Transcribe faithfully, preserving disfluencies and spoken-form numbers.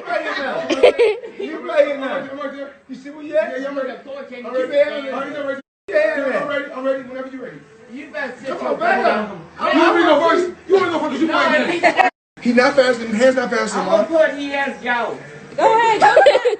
You play it now. You play it now. You see what you at? Yeah, yeah, I'm ready. I'm ready. I'm ready. I'm ready. I'm ready. Whenever you ready. You better sit your butt down. You want me to go first? You want me to go first? 'Cause you playing. He not fasting. Hands not fasting, man. I'm gonna put he ass down. Go ahead. Go ahead.